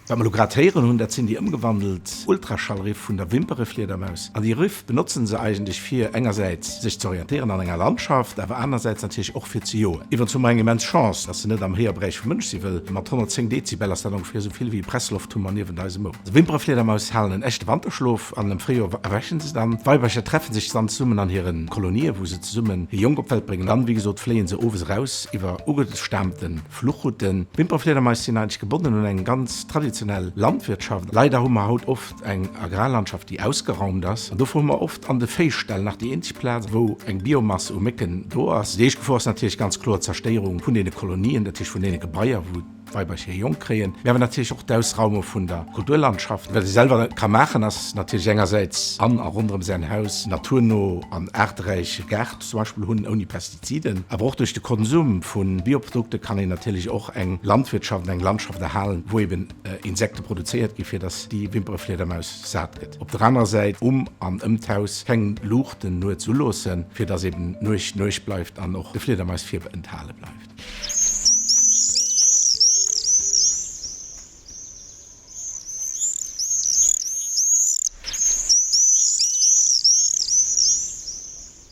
Wat mer elo grad héieren hunn, dat sinn déi ëmgewandelt Ultraschallriff vun der Wimperefliedermaus. An déi Riff benotzen se eigentlech fir engersäits sech ze orientéieren an enger Landschaft, awer anersäits natierlech och fir ze joen. Iwwerens hu mer eng immens Chance, dass se net am Héierberäich vum Mënsch si wëll mat 110 Dezibel ass dat ongeféier esou vill wéi e Presslofthummer niewent eisem Ouer. Wimperefliedermaus halen en echte Wanterschlof an am Fréijoer erwächen se dann. D'Weibercher treffen sech dann zesummen an hire Kolonien, wou se zesummen hir Jonk op d'Welt bréngen. Dann, wéi gesot, fléien se owes eraus iwwer ugestaamte Fluchrouten. Wimperfliedermais sinn eigentlech gebonnen un eng ganz traditionell Landwirtschaft. Leider hu mer haut oft eng Agrarlandschaft, déi ausgeraumt ass. An dofir hu mer oft an de Véiställ nach déi eenzeg Plaz, wou eng Biomass u Mécken do ass. Déi éischt Gefor ass natierlech ganz kloer d'Zerstéierung vun deene Kolonien, dat heescht vun deene Gebaier, wou d'Weibercher hir Jonk kréien, mee awer natierlech och d'Ausraume vun der Kulturlandschaft. Wat ee selwer ka maachen, ass natierlech engersäits an a ronderëm säin Haus naturno an aarteräiche Gaart zum Beispill hunn, ouni Pestiziden. Awer och duerch de Konsum vu Bioprodukte kann een natierlech och eng Landwirtschaft an eng Landschaft erhalen, wou eben Insekte produzéiert gi fir datt déi Wimperefliedermaus sat gëtt. Op der anerer Säit um an ëm d'Haus keng Luuchten nuets uloossen, fir datt eben Nuecht Nuecht bleift an och de Fliedermais virbenthale bleift.